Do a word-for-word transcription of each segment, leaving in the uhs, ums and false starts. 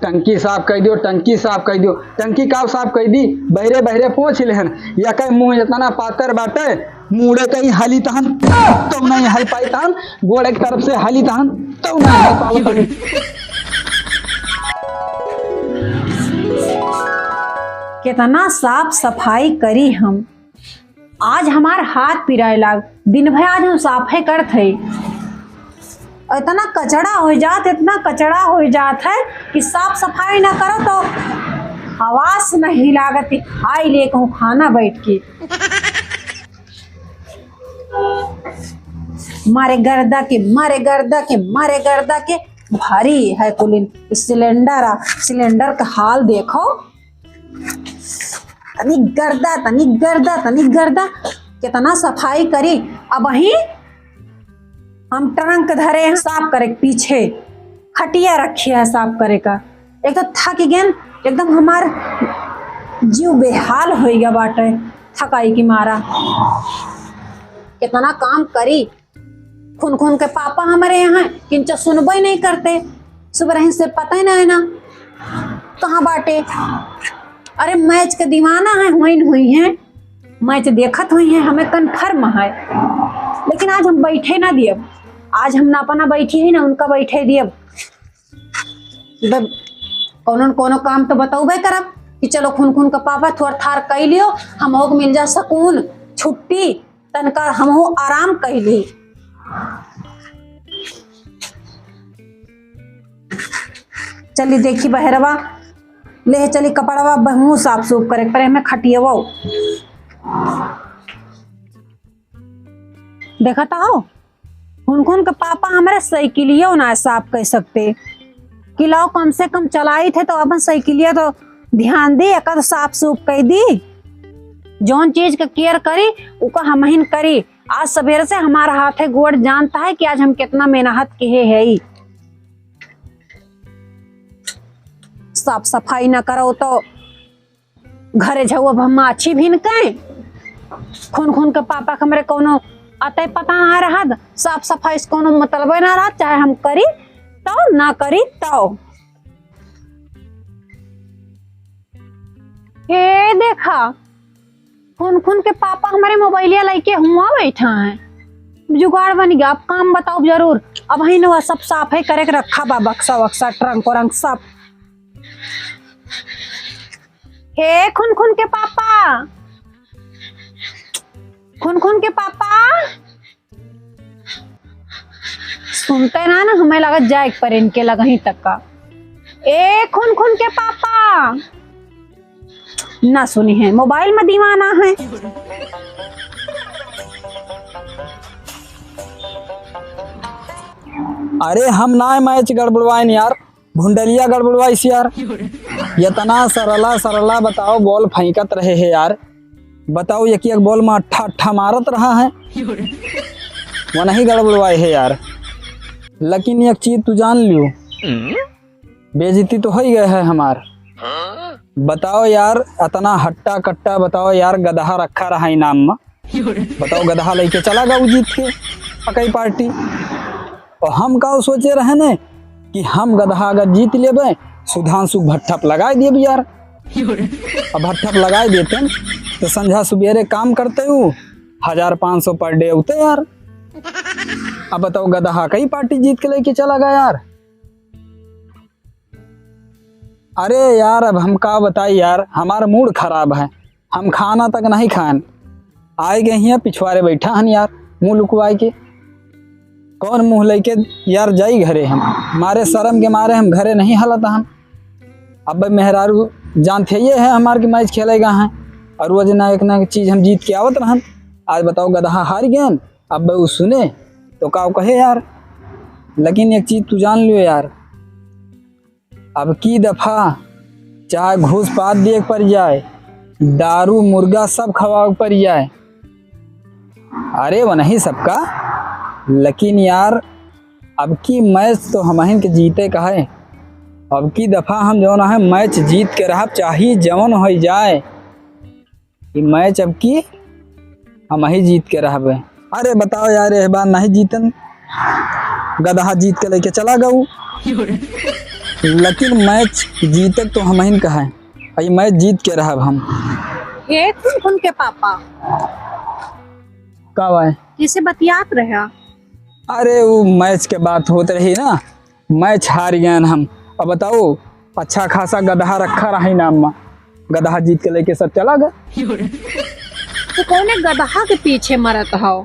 टंकी साफ कइ दियो, टंकी साफ कइ दियो। टंकी काव साफ कइ दी, बहरे बहरे पोंछ लेहन। यकै मुँह एतना पातर बाटे, मूड़े कहीं हली तहन तो नहीं हल पाई तहन, गोड़े के तरफ से हली तहन तो नहीं हल पावत हन। केतना साफ सफाई करी हम, आज हमार हाथ पिराए लाग, दिन भर आज हम साफे करत हई। इतना कचड़ा होइ जात, इतना कचड़ा होइ जात है कि साफ सफाई ना करो तो हवास नहीं लागत। आई ले कहूँ खाना बैठ के मारे गर्दा के, मारे गर्दा के, मारे गर्दा के भारी है कुलिन। सिलेंडर आ, सिलेंडर का हाल देखो, तनी गर्दा, तनी गर्दा, तनी गर्दा। कितना सफाई करी। अबहीं हम ट्रंक धरे हैं साफ करे के पीछे, खटिया रखी है साफ करे का। एक तो थक गेन, एकदम हमार जीव बेहाल होइ गया बाटे थकाई की मारा। कितना काम करी। खुनखुन के पापा हमरे यहाँ किंचा सुनबे नहीं करते। सुबह से पता ही नहीं ना कहाँ बाटे। अरे मैच के दीवाना है, हुइन हुइहैं, मैच देखत हुइहैं, हमें कन्फर्म है। लेकिन आज हम बैठे ना दियब, आज हम ना अपना बैठी है ना उनका बैठे दियब। जब कौनो न कौनो काम तो बतौबे करब कि चलो खुनखुन के पापा थोड़ थार कइ लियो, हमहू के मिल जा सकून, छुट्टी। तनका हमहू आराम कइली। चली देखी बहरवा, ले चली कपड़वा, बहु साफ सूफ करे परे हमें खटियवो। देखत हो, हुनकुन के पापा हमरे साइकिलियो ना साफ कर सकते कि लाओ कम से कम चलाई थे तो अपन साइकिलिया तो ध्यान दी, एकर साफ सूफ कर दी। जौन चीज के केयर करी, उका हमहिन करी। आज सवेरे से हमार हाथे गोड़ जानता है कि आज हम कितना मेहनत किहे है। साफ सफाई ना करो तो घरे झउआ माछी भिनके। खुनखुन के पापा के हमरे कौनो अतै पता ना रहत, साफ सफाई से कौनो मतलबे ना रहत, चाहे हम करी तो ना करी तो। हे देखा, खुनखुन के पापा हमरे मोबाइलिया लइके हुआ बैठा हैं। जुगाड़ बन गया, अब काम बताओ जरूर। अबहिन वह सब साफे करे के रखा बा, बक्सा वक्सा, ट्रंक वरंक सब। हे खुनखुन के पापा, खुनखुन के पापा, सुनते ना, ना हमें लगा जाए पर इनके लगा ही तक का। ए खुनखुन के पापा, ना सुनी है, मोबाइल में दीवाना है। अरे हम ना मैच गड़बड़वाइन यार, भुंडलिया गड़बड़वाइस यार। इतना सरला सरला बताओ, बॉल फेंकत रहे है यार। बताओ, एक एक बॉल में अट्ठा अट्ठा मारत रहा है, वो नहीं गड़बड़वाए है यार। लेकिन एक चीज तू जान लियो, बेइज्जती तो होइ गए है हमार। बताओ यार, इतना हट्टा कट्टा, बताओ यार, गदहा रखा रहा इनाम में, बताओ, गदहा लइके चला गऊ जीत के पकई पार्टी। और हम का सोचे रहे ने कि हम गदहा अगर जीत लेबे, सुधांशु भट्ठप लगाए देब यार। अब भट्ठप लगाए देते तो संझा सुबेरे काम करते हूँ, हजार पाँच सौ पर डे उते यार। अब बताओ, गदहा कई पार्टी जीत के लेके चला गया यार। अरे यार, अब हम का बताई यार, हमार मूड खराब है, हम खाना तक नहीं खाएन। आए गए हियाँ, पिछवारे बैठा हन यार, मुँह लुकवाए के। कौन मुँह लेके यार जाई घरे हम? मारे शर्म के मारे हम घरे नहीं हलत हन। अब मेहरारू जानते ये है हमार के मैच खेलेगा हैं, और रोज ना एक ना एक चीज हम जीत के आवत रहन। आज बताओ, गदहा हार गए, अब उ सुने तो का कहे यार। लेकिन एक चीज तू जान लियो यार, अब की दफा चाहे घूस पात दिए के पड़ जाए, दारू मुर्गा सब खवावे के पड़ जाए, अरे वो नहीं सबका, लेकिन यार अब की मैच तो हमहिन के जीते का है। अब की दफा हम जौन है मैच जीत के रहब, चाहे जौन हो जाए। ई मैच अब की हम ही जीत के रहबे। अरे बताओ यार, एह बार नहीं जीतन, गदहा जीत के लेके चला गऊ। लेकिन मैच जीते तो हमहिन का है, अई मैच जीत के रहब हम। हे खुनखुन के पापा। का बाय? कैसे बतियात रहा? अरे, उ मैच के बात होत रही ना, मैच हार गयन हम। अब बताओ, अच्छा खासा गदहा रखा रही नाम मा, गदहा जीत के लेके सब चला गए। तो कौने गदहा के पीछे मरत हौ?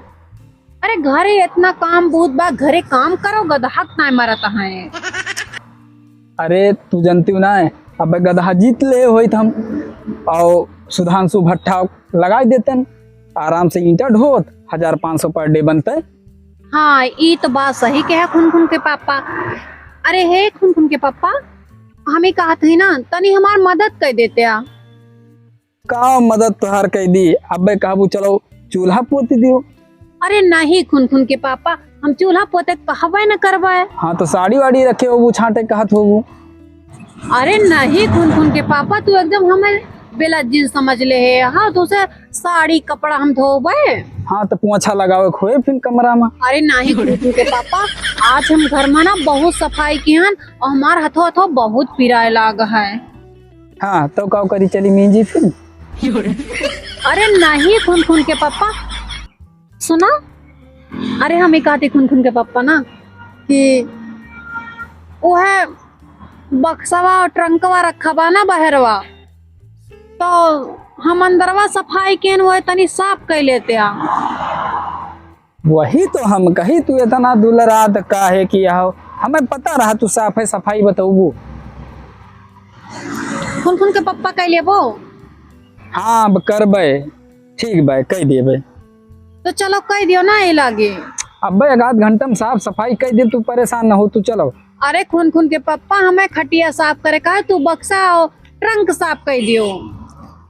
अरे, घरे इतना काम बहुत बा, घरे काम करो, गदहा के नाय मरत हैं। अरे, तू जनती ना है, अब गदहा जीत ले होइत हम, और सुधांशु भट्ठा लगाई देतन, आराम से ईंटा ढोत, हजार पाँच सौ per day बनते। हाँ, ई तो बात सही कहे खुनखुन के पापा। अरे हे खुनखुन के पापा, हम ही कहत ही ना, तनी हमार मदद कर देते आ। का मदद तोहार कर दी? अबे कहबू चलो चूल्हा पोती दियो। अरे नहीं खुनखुन के पापा, हम चूल्हा पोते कहबे न करबे। हाँ, तो साड़ी वाड़ी रखे होबू, छांटे कहत होबू। अरे नहीं खुनखुन के पापा, तू एकदम हमें बेलज्जिन समझ ले है। हाँ, तो उसे साड़ी कपड़ा हम धोबे। हाँ, तो पोछा लगावे खोए फिर कमरा में। अरे नहीं खुनखुन के पापा, आज हम घर में ना बहुत सफाई किहन और हमार हथो हथो बहुत पिराए लाग है। हाँ, तो का करी, चली मींजी फिर। अरे नहीं खुनखुन के पापा, सुना, अरे हम ही कहती खुनखुन के पापा ना कि वह बक्सवा और ट्रंकवा रखा बा ना बहरवा, तो हम अंदरवा सफाई केन वह तनी साफ कर लेते आ। वही तो हम कही, तू इतना दुलरात काहे किया हो? हमें पता रहा तू साफ है, सफाई बतौबू। खुनखुन के पप्पा कह लेबो। हाँ, अब करबे। ठीक बा, कह देबे। तो चलो, कह दियो ना, ये लागे। अबे एक आध घंटा में साफ सफाई कह दे, तू परेशान ना हो, तू चलो। अरे खुनखुन के पप्पा, हमें खटिया साफ करे का है, तू बक्सा और ट्रंक साफ कर दियो।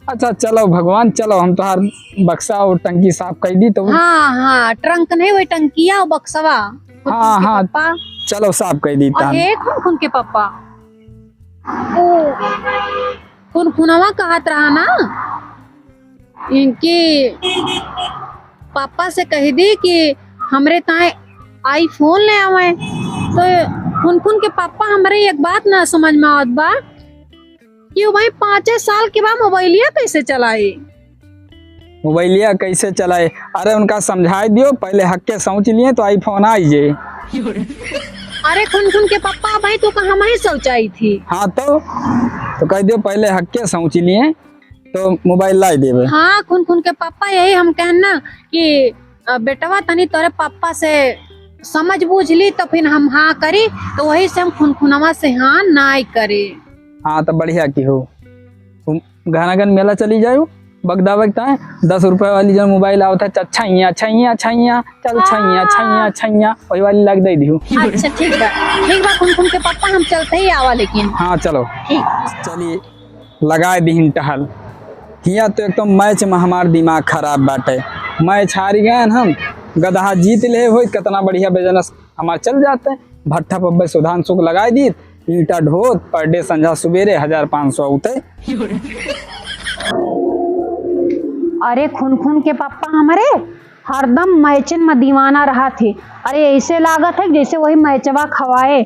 अच्छा चलो भगवान, चलो हम तोहार बक्सा और टंकी साफ कर दी तो। हाँ, हाँ, ट्रंक नहीं, वही टंकिया और बक्सवा। हाँ, खुनखुन के हाँ, पप्पा। चलो साफ कर दी और तान। हे खुनखुन के पप्पा, ओ, खुनखुनवा कहत रहा ना, इनके पापा से कह दी कि हमरे ताए iPhone ले आवे। तो खुनखुन के पापा हमरे एक बात ना समझ में आवत बा कि वो भाई पाँचे साल के बाद मोबाइलिया कैसे चलाई? मोबाइलिया कैसे चलाई? अरे उनका समझाई दियो, पहले हक्के सोच लिए तो iPhone आई जे। अरे खुनखुन के पापा, भाई तू कहाँ, हम ही सोचाई थी। हाँ तो, तो कह दियो पहले हक्के सोच लिए तो मोबाइल लाई देबे। हाँ, खुनखुन के पापा, यही हम कहन ना कि, अ, बेटवा तनी तोरे पापा से समझ बूझ ली तो फिर हम हाँ करी, तो वही से हम खुनखुनवा से हाँ नाई करी। हाँ, तो बढ़िया की हो, तुम घनागन मेला चली जाओ, बगदा बगता है, दस रुपए वाली जो मोबाइल आवत है, च-, छैया, छैया, छैया, चल छैया, हाँ। छैया, छैया, वही वाली लाग दे दियो। अच्छा, ठीक बा, ठीक बा, खुनखुन के पापा, हम चलते ही आवा लेकिन। हाँ, चलो। ठीक। चलिए। लगाए दिहिन टहल। हियाँ तो एकदम मैच में हमार दिमाग खराब बाटे। मैच हारी गए हम, गदहा जीत ले होई, कितना बढ़िया बिजनेस हमार चल जाते। भट्ठा पर बस सुधांशु को लगाए दी, ईंटा ढोत, पर डे संझा सुबेरे हजार पाँच सौ उते। अरे खुनखुन के पापा हमरे हरदम मैचन में दीवाना रहा थे। अरे ऐसे लागत है जैसे वही मैचवा खवाए।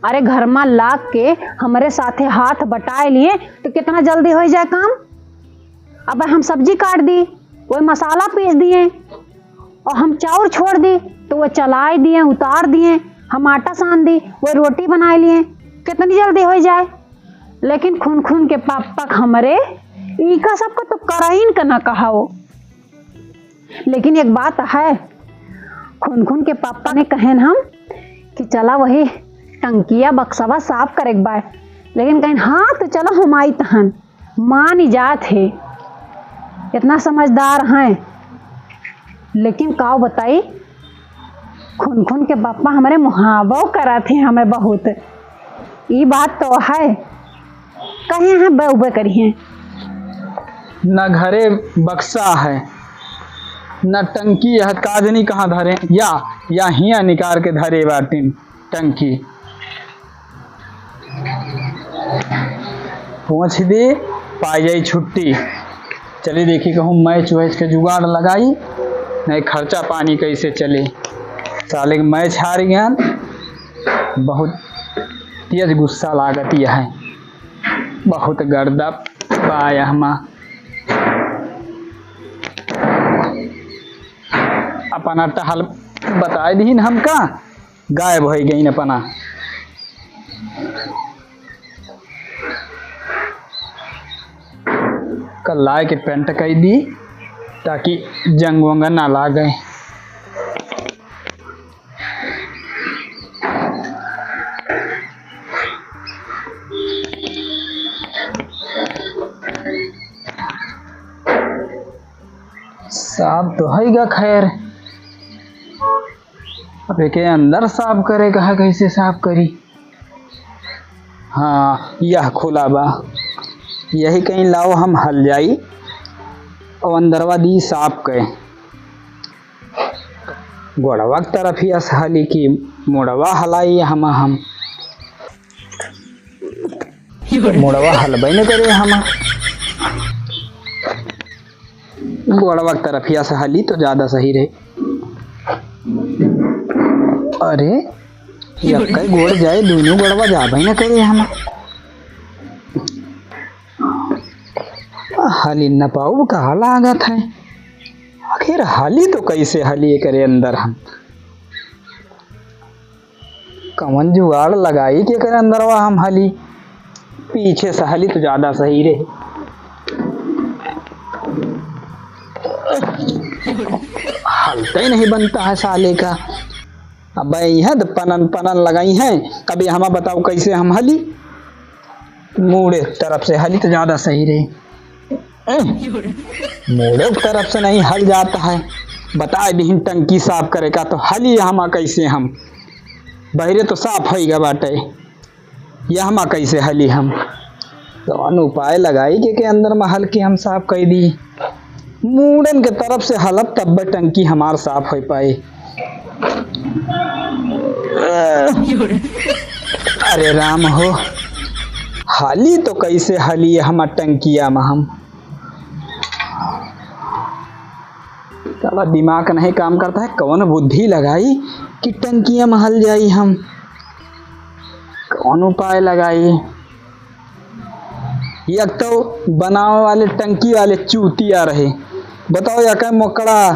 अरे घर में लाग के हमरे साथे हाथ बटाए लिए तो कितना जल्दी हो जाए काम। अब हम सब्जी काट दी, वही मसाला पीस दिए और हम चाउर छोड़ दी तो वो चलाए दिए, उतार दिए, हम आटा सान दी, वही रोटी बनाए लिए, कितनी जल्दी हो जाए। लेकिन खुनखुन के पापा हमरे इनका सबको तो कराइन का ना कहा वो। लेकिन एक बात है, खुनखुन के पापा ने कहेन हम कि चला वही टंकिया बक्सवा साफ करे के बाय, लेकिन कहेन हाँ तो चलो हम आई तहन मान ही जात है, इतना समझदार हैं। लेकिन काव बताई, खुनखुन के पापा हमरे मुहावो करत हैं हमें बहुत। ई बात तो है, कहे हैं बउबे करिए। न घरे बक्सा है, न टंकी है, काजनी कहाँ धरे, या, या हियाँ निकार के धरे बाटिन टंकी। पहुँच दे, पाई जाई छुट्टी। चली देखी कहूँ मैच वैच के जुगाड़ लगाई, नहीं खर्चा पानी कैसे चले। साले के मैच हार गया, बहुत तेज गुस्सा लागत यह है, बहुत गर्दा बा यहमा। अपना टहल बताए दीन हमका, गायब होइ गईन अपना। कल लाए के पेंट कई दी ताकि जंग वंग ना लागे। साफ तो हईगा, खैर अब एके अंदर साफ करे का है, कैसे साफ करी? हाँ, यह खुला बा, यही कहीं लाओ हम हल जाई और अंदरवा दी साफ के। गोड़वा के तरफ ही अस हली कि मुड़वा हलाई हमा हम। मुड़वा हलबे न करे हमा। गोड़वा के तरफ ही अस हली तो ज्यादा सही रहे। अरे, यक्कै गोड़ जाए, दोनों गोड़वा जाबे न करे हमा। हली न पाउब कहा लागत है। आखिर हली तो कैसे हली एकरे अंदर हम? कवन जुगाड़ लगाई कि एकरे अंदरवा हम हली? पीछे से हली तो ज्यादा सही रहे। हलते नहीं बनता है साले का। अब यह तो पनन पनन लगाई हैं, कभी हमा बताओ कैसे हम हली? मुड़े तरफ से हली तो ज्यादा सही रही। मुड़े तरफ से नहीं हल जाता है। बताए दीन टंकी साफ करे का, तो हली हमा कैसे हम? बहरे तो साफ होइगा बाटे, यहमा कैसे हली हम? कौन उपाय लगाई के, के अंदर में हल के हम साफ कर दी? मूड़न के तरफ से हलब तब टंकी हमार साफ हो पाए। अरे राम हो, हली तो कैसे हली हमार टंकिया में हम। साला दिमाग नहीं काम करता है, कौन बुद्धि लगाई कि टंकिया में हल जाई हम, कौन उपाय लगाई? एक तो बनावे वाले टंकी वाले चूतिया रहे, बताओ या कहीं मोकड़ा,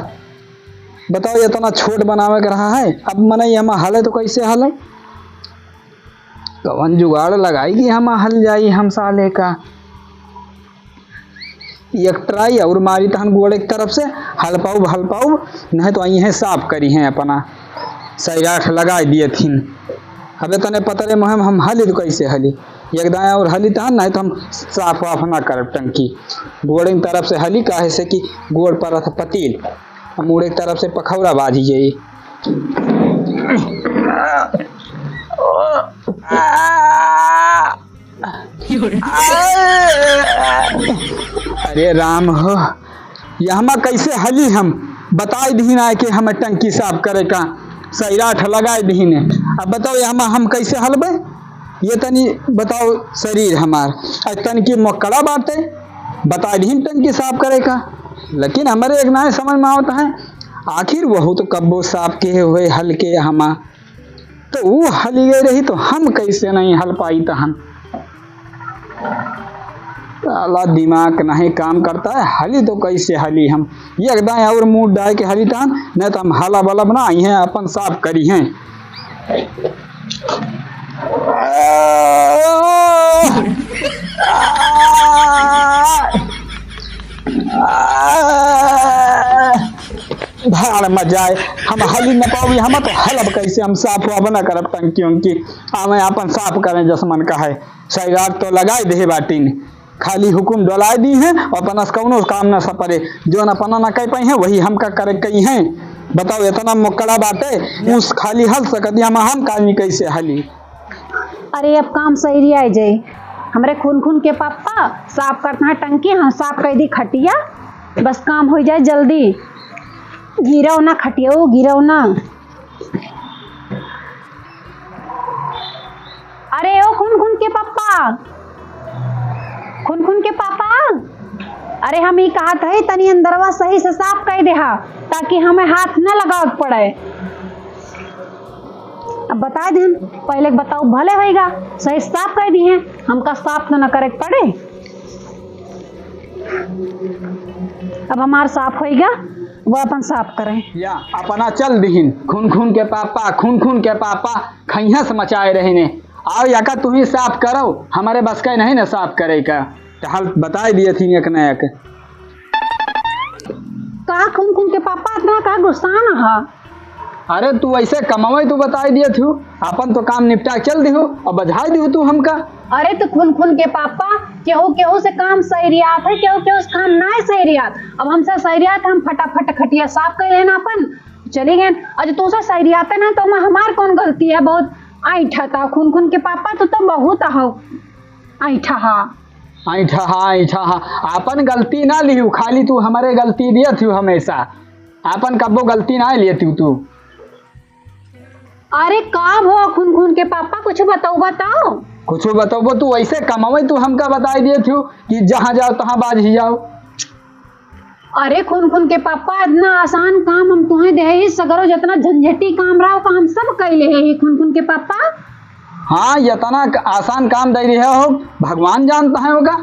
बताओ इतना छोट बनावे के रहा है, अब मनई हमा हले तो कैसे हले? कवन जुगाड़ लगाई कि हमा हल जाई हम साले का? एक try और मारी तहन गोड़े की तरफ से, हल पाउब, हल पाउब, नहीं तो आई हैं साफ करी हैं अपना सैराठ लगाई दिए थिन। अबे तने पतरे मुहे में हम हली तो कैसे हली? एक दाएं और हली तहन, नहीं तो हम साफ वाफ ना करब टंकी। गोड़े की तरफ से हली, काहे से कि गोड़ पर रथ पतील, हम मुड़े की तरफ से पखौरा बाजी जाई। अरे राम हो, यहमा कैसे हली हम? बताई दीन आए के हमें टंकी साफ करे का, सैराठ लगाए दीन। अब बताओ यहमा हम कैसे हलबे? ये तनी बताओ शरीर हमार, आ तनकी मोकड़ा बाटे, बताई दीन टंकी साफ करे का। लेकिन हमारे एक नाय समझ में आवत है, आखिर वहू तो कब्बो साफ के हुए हल के हमा तो ऊ हली गई रही, तो हम कैसे नहीं हल पाई तहन? साला दिमाग नहीं काम करता है, हली तो कैसे हली हम? एक दाएं और मूड़ डाल के हली तहन, नहीं तो हम हला बलब ना, आई हैं अपन साफ करी हैं। भाड़ में जाए, हम हली न पावी, हम तो हलब कैसे, हम साफ वाफ न करब टंकी उनकी, हमें अपन साफ करें जसमन का है। सैराट तो लगाए दे बाटिन, खाली हुकुम डोलाए दी हैं, अपना से कौनो काम न सपरे, जो न अपना न कह पाई हैं, वही हमका करे कही हैं। बताओ, इतना मोकड़ा बाटे, मुस खाली हल सकत, हम, हम कानी कैसे हली? अरे, अब काम सैरी आए जाई। हमरे खुनखुन के पापा साफ करत हैं टंकी, हम साफ कर दी खटिया, बस काम हो जाए जल्दी। गिरव ना खटियो, गिरव ना। अरे ओ खुनखुन के पापा, खुनखुन के पापा, अरे हम ई कहत है तनी अंदरवा सही से साफ कर देहा, ताकि हमें हाथ न लगावे के पड़े। अब बताइ दिहिन, पहिले बताओ भले होइगा, सही साफ कइ दिहे, हमका साफ तो न करे के पड़े। अब हमार साफ होइगा, वो अपन साफ करें। या अपना चल दिहिन, खुनखुन के पापा, खुनखुन के पापा, खइहस मचाए रहिने। आओ याका तुही साफ करो, हमरे बस के नहीं न साफ करे का। तो हाल बताइ दिए थी एक न एक। का खुनखुन के पापा इतना का गुस्सा न हा? अरे तू ऐसे कमावे तू बताइ दिए थी, अपन तो काम निपटा के चल दिहु, अब बझाइ दिहु तू हमका। अरे तो खुनखुन के पापा, केहू केहू से काम सही रियात है, केहू केहू से काम नाय सही रियात। अब हमसे सही रियात, हम फटाफट खटिया साफ कइ लेन अपन, चली गएन। अज तुसे सही रियात है ना, तो ओमा हमार कौन गलती है? बहुत ऐंठा था खुनखुन के पापा, तू तो बहुत हो ऐंठा हा। ऐंठा हा, ऐंठा हा। आपन गलती ना लिहू, खाली तू हमरे गलती दियत हू हमेशा। आपन कब्बो गलती ना लियत हू तू। अरे का भो खुनखुन के पापा, कुछ बताओ, बताओ। कुछ बताओ, तू ऐसे कमावे, तू हमका बताइ दियत हू कि जहाँ जाओ तहाँ बाझी जाओ। अरे खुनखुन के पापा, इतना आसान काम हम तुहें देहे ही, सगरो जितना झंझटी काम रहा, ओका हम सब कइ लेहे ही खुनखुन के पापा। हाँ, इतना क-, आसान काम दइ रहे हो, भगवान जानत है ओका।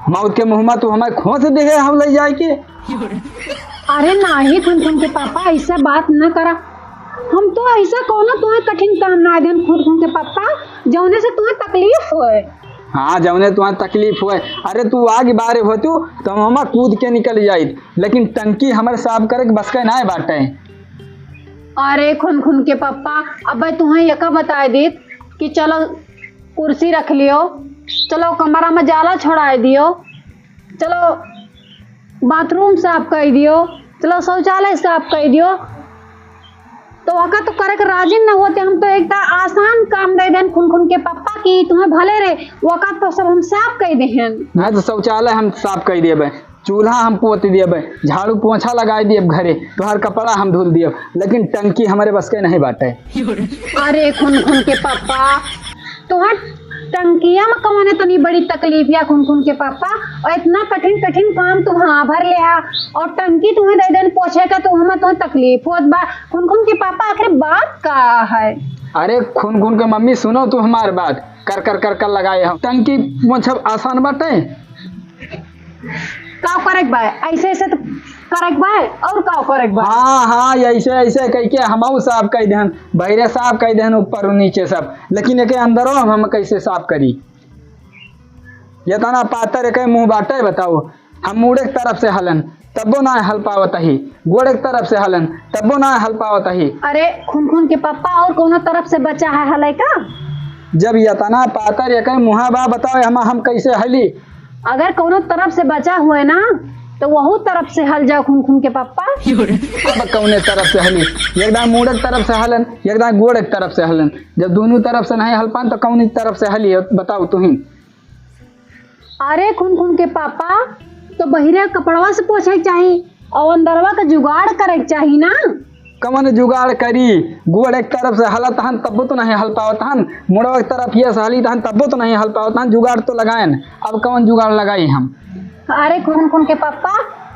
मौत के मुँह मा तू हमें खोंस देहे हो लइ जाए के। अरे नाही खुनखुन के पापा, ऐसा बात न करा। हम तो ऐसा कौनो तुहें कठिन काम ना देन खुनखुन के पापा, जौने से तुहें तकलीफ होए। हाँ, जौने तुहें तकलीफ होए। अरे तू आगे बारे होतू तो हम कूद के निकल जाइत, लेकिन टंकी हमरे साफ करे के बस के नाय बाटे। अरे खुनखुन के पप्पा, अबे तुहें यका बताइ देत कि चलो कुर्सी रख लियो, चलो कमरा मा जाला छोड़ाइ दियो, चलो बाथरूम साफ कइ दियो, चलो शौचालय साफ कइ दियो। तो ओका तो करे के राजी न होते, हम तो एक ता आसान काम दइ देन खुनखुन के पप्पा कि तुहें भले रे, ओका तो सब हम साफ कइ देहेन। नहीं तो शौचालय हम साफ कइ देबे, चूल्हा हम पोत देबे, झाड़ू पोछा लगाइ देब घरे, तोहार कपड़ा हम धुल देब, लेकिन टंकी हमरे बस के नहीं बाटे। अरे खुनखुन के पप्पा, तोहार टंकिया मा कौने तनी बड़ी तकलीफ या खुनखुन के पापा, और इतना कठिन कठिन काम तू हाँ भर लेहा, और टंकी तुहें दइ देन पोछे का, तू हमें तुहें तकलीफ होत बा। खुनखुन के पापा, आखिर बात का है? अरे खुनखुन के मम्मी, सुनो तू हमार बात, कर कर कर कर लगाए हम टंकी पोछब आसान बाटे। का करे के बा? ऐसे ऐसे तो करे के बा, और का करे के बा? हाँ, हाँ, ऐसे ऐसे कह के हमहू साफ कइ देहन, बहिरे साफ कइ देहन, ऊपर नीचे सब, लेकिन एके अंदरो हम, हम कैसे साफ करी? इतना पातर एके मुँह बाटे, बताओ, हम मुड़े के तरफ से हलन, तब्बो ना हल पावत ही, गोड़े के तरफ से हलन, तब्बो ना हल पावत ही। अरे खुनखुन के पप्पा, और कौनो तरफ से बचा है हलै का? जब इतना पातर एके मुँह बा, बताओ हम, हम कैसे हली? अगर कौनो तरफ से बचा हुए ना, तो वहू तरफ से हल जाओ खुनखुन के पप्पा। अब कौने तरफ से हली? एक दाएं मुड़े के तरफ से हलन, एक दाएं गोड़े के तरफ से हलन। जब दोनों तरफ से नहीं हल पान, तो कौन तरफ से हली? बताओ तुही। अरे खुनखुन के पापा, तो बहिरे कपड़वा से पोछे के चाही और अंदरवा का जुगाड़ करे के चाही ना। कवन जुगाड़ करी? गोड़ एक तरफ से हलत हन, तब्बो तो नहीं हल पावत हन, मुड़वा एक तरफ ये से हली तहन, तब्बो तो नहीं हल पावत हन। जुगाड़ तो लगायन, अब कवन जुगाड़ लगाई हम? अरे खुनखुन के पप्पा,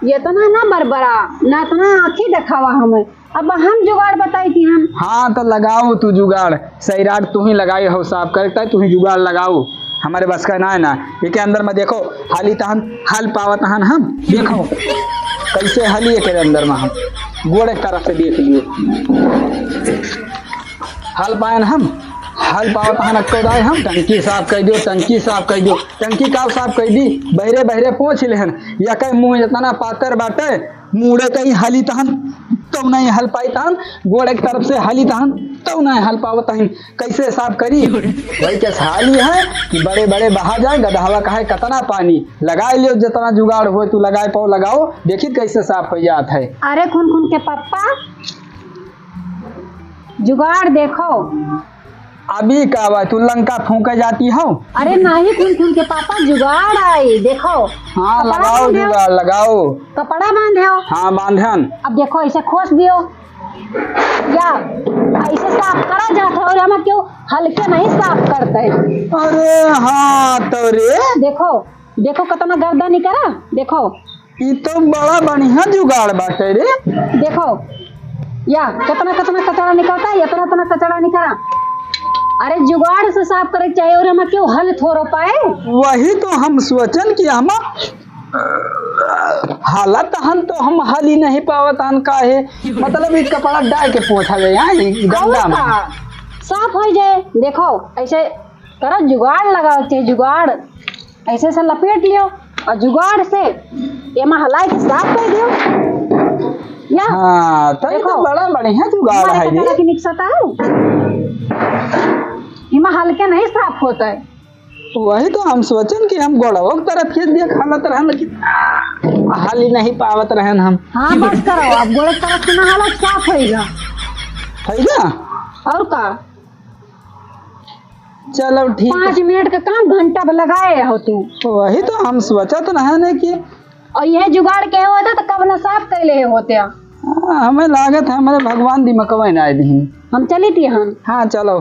इतना ना बरबरा, ना इतना आँखी देखावा हमें। अब हम जुगाड़ बताई थी हम। हाँ, तो लगाओ तू जुगाड़, सैराट तू ही लगाई हो साफ करता है, तू ही जुगाड़ लगाओ। हमरे बस का ना है ना। एके अंदर मा देखो, हली तहन, हल पावत हन हम। देखो, कैसे हली एके अंदर मा हम। गोड़ एक तरफ से देख लियो। हल पायन हम, हल पावत हन अक्को दाई हम। टंकी साफ कइ दियो, टंकी साफ कइ दियो। टंकी का साफ कइ दी, बहिरे बहिरे पोछ लेहन। या कई मुँह इतना पातर बाटे, मुड़े कहीं हली तहन, तो नहीं हल पाई तहन, गोड़ एक तरफ से हली तहन, तो नहीं हल पावत हन। कैसे साफ करी? वही के हाल ही है कि बड़े बड़े बहा जाए, गदहवा कहे कतना पानी। लगाए लियो, जितना जुगाड़ होए तू लगाए पाओ लगाओ, देखी कैसे साफ हो जात है। अरे खुनखुन के पप्पा, जुगाड़ देखो। अभी का बा, तू लंका फूंके जाती हो? अरे नहीं खुनखुन के पापा, जुगाड़ आई, देखो। हाँ, कपड़ा लगाओ बांधे हो। जुगाड़, लगाओ। कपड़ा बांधे हो। हाँ, बांधन। अब देखो, ऐसे खोस दियो। या ऐसे साफ करा जात है, और हम क्यों हल्के नहीं साफ करते? अरे हाँ, तो रे। देखो, देखो कितना गर्दा निकला, देखो। ई तो बड़ा बढ़िया जुगाड़ बाटे रे। देखो, या, केतना केतना कचरा निकरत है, एतना एतना कचरा निकरा। अरे, जुगाड़ से साफ करे के चाही, अउर एमा केहू हल थोरो पाए। वही तो हम सोचन कि हम हालत हन तो हम हली नहीं पावत हन, काहे? मतलब, ई कपड़ा डाल के पोंछा जाए, हाँ, ई अउर गंदा में। का? साफ होइ जाए। देखो, अइसे करो, जुगाड़ लगाओ, चाहे जुगाड़। अइसे से लपेट लियो अउर जुगाड़ से एमा हलाइ के साफ कइ दियो। या, हाँ, तो ई तो देखो, बड़ा बढ़िया जुगाड़ हमारे है कचरा जी। की निकसत है, एमा हलके नहीं साफ होत है। वही तो हम सोचन कि हम गोड़वो के तरफ खींच दिया, हालत रहन कि हाली नहीं पावत रहन हम। हाँ, बस करो, अब गोड़े के तरफ से ना हालत साफ होइगा। होइगा? अउर का? चलो, ठीक है। पाँच मिनट का काम घंटा भर लगाए हो तू। वही तो हम सोचत रहन कि अउर यह जुगाड़ के होता तो कब ना साफ कइले होते। हाँ, हमें लागत है हमरे भगवान दिमकवा ना आए दीन। हम चली थी हम। हाँ, चलो।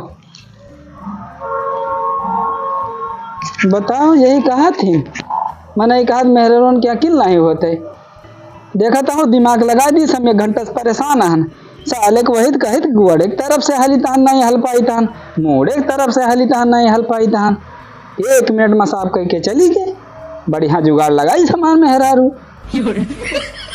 बताओ, यही कहत ही। मने एक आध मेहरारून के अकिल नहीं होते। देखत हो, दिमाग लगाइ दी, सब एक घंटा से परेशान हन। साले के वही त कहित, गोड़े के तरफ से हली तहन नहीं हल पाई तहन, मूड़े के तरफ से हली तहन नहीं हल पाई तहन। एक मिनट में साफ कइके चली गए। बढ़िया जुगाड़ लगाई हमार मेहरारू।